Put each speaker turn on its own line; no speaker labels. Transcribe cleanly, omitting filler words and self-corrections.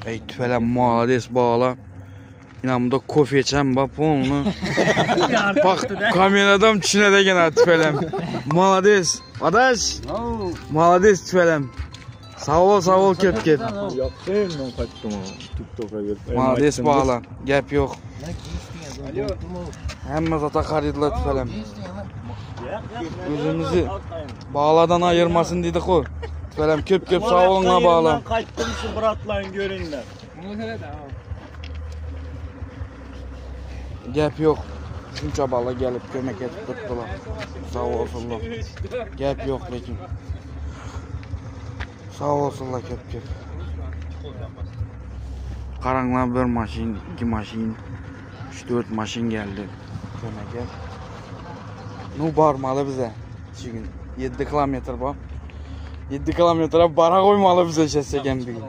Ey tüfelem malades bala. İnan bunda kofe içen bak polnu. Bak kameradan düşüne gene tüfelem. Malades. Adaş. Malades tüfelem. Sağ ol sağ ol köp köp.
Yaptım kaçtım o. TikTok'a girip.
Malades bala. Gap yok. Hemme zata xaridlar tüfelem. Özümüzü bağladan ayırmasın dedik o. Tüfelem köp köp sağ olun ha bağla.
Kaçtım şu bratlan görünler.
Gap yo'q. Shuncha bala kelib ko'mak etib turibdilar. Sog' bo'lsinlar. Gap yo'q lekin. Sog' bo'lsinlar ko'p ko'p. Qaranglar bir mashin, ikki mashin, 3-4 mashin geldi kömege. Nu barmalı bize şu gün. 7 kilometr bor. 7 kilometre bara qo'ymalı bize şessek hem bir gün.